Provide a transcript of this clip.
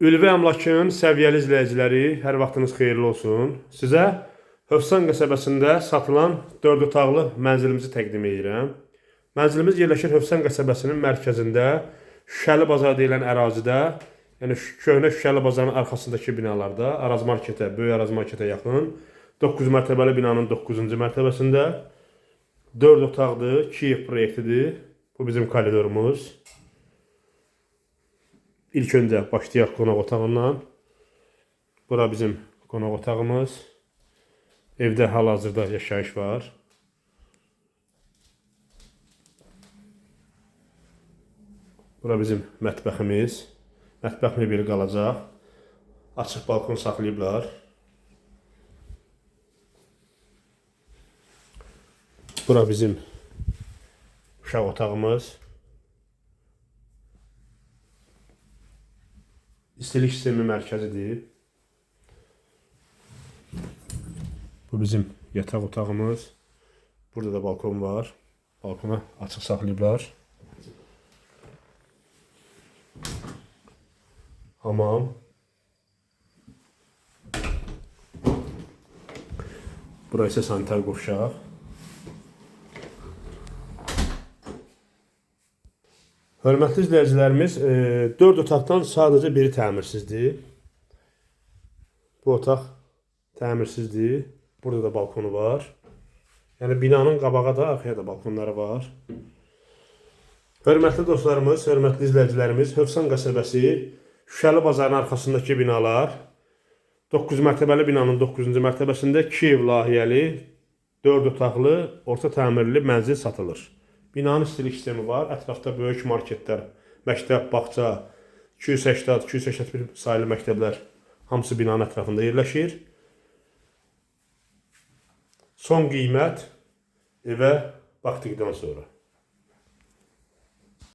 Ülvi Əmlakın səviyyəli izləyiciləri, hər vaxtınız xeyirli olsun. Sizə Hövsan qəsəbəsində satılan 4 otaqlı mənzilimizi təqdim edirəm. Mənzilimiz yerləşir Hövsan qəsəbəsinin mərkəzində, Şüşəli Bazar deyilən ərazidə, yəni köhnə Şüşəli Bazarın arxasındakı binalarda, Araz Marketə, Böyük Araz Marketə yaxın, 9 mərtəbəli binanın 9-cu mərtəbəsində 4 otaqlı Kiyev proyektidir. Bu bizim koridorumuz. İlk öncə başlayaq qonaq otağından. Bura bizim qonaq otağımız. Evdə hal-hazırda yaşayış var. Bura bizim mətbəximiz. Mətbəx mebeli qalacaq. Açıq balkon saxlayıblar. Bura bizim uşaq otağımız. İstilik sistemi mərkəzidir. Bu bizim yataq otağımız. Burada da balkon var. Balkona açıq saxlayıblar. Hamam. Bura isə sanitar qovşaq. Hörmətli izləyicilərimiz, 4 otaqdan sadəcə biri təmirsizdir. Bu otaq təmirsizdir. Burada da balkonu var. Yəni binanın qabağa da, arxaya da balkonları var. Hörmətli dostlarımız, hörmətli izləyicilərimiz, Hövsan qəsəbəsi, Şüşəli bazarının arxasındakı binalar, 9 mərtəbəli binanın 9-cu mərtəbəsində Kiyev layihəli 4 otaqlı, orta təmirli mənzil satılır. Binanın istilik sistemi var. Ətrafda böyük marketlər, məktəb, bağça, 280, 281 sayılı məktəblər hamısı binanın ətrafında yerləşir. Son qiymət evə baxdıqdan sonra.